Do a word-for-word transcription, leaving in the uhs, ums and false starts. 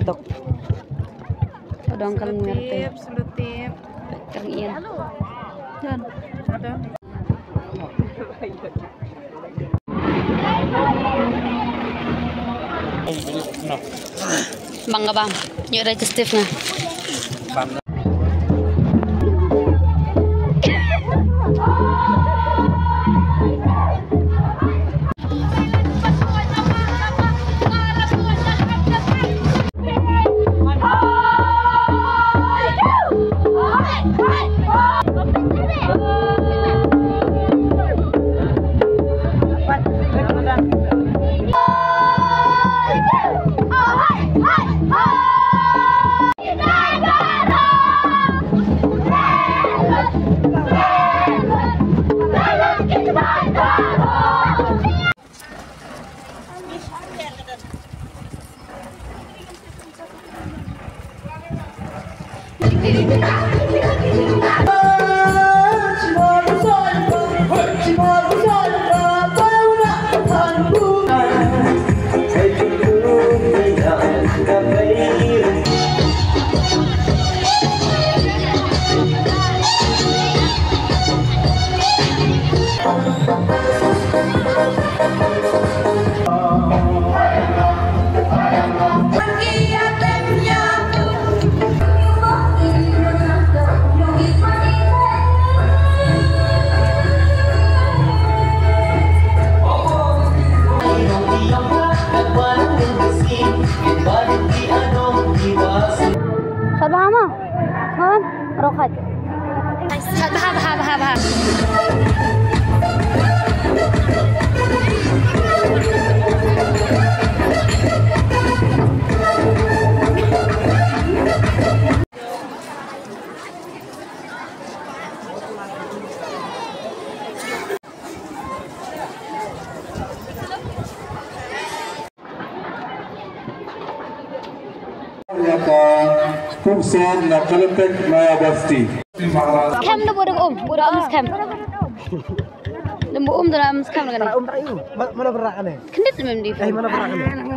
Tok. Odong kal ngwer te. Tip, selotip. Kal ngien. Jan. Ada. Bang ka bang. Nyo register nga. Sat bha ma? Sat? Rokat. Sat bha, bha, bha, bha. Ïa ka kum sor na Kalatek Naya Basti. Skhem da bud um, bud um skhem. Da bud um da skhem kane. Mana berak kane? Kendit mem di. Eh, mana berak kane?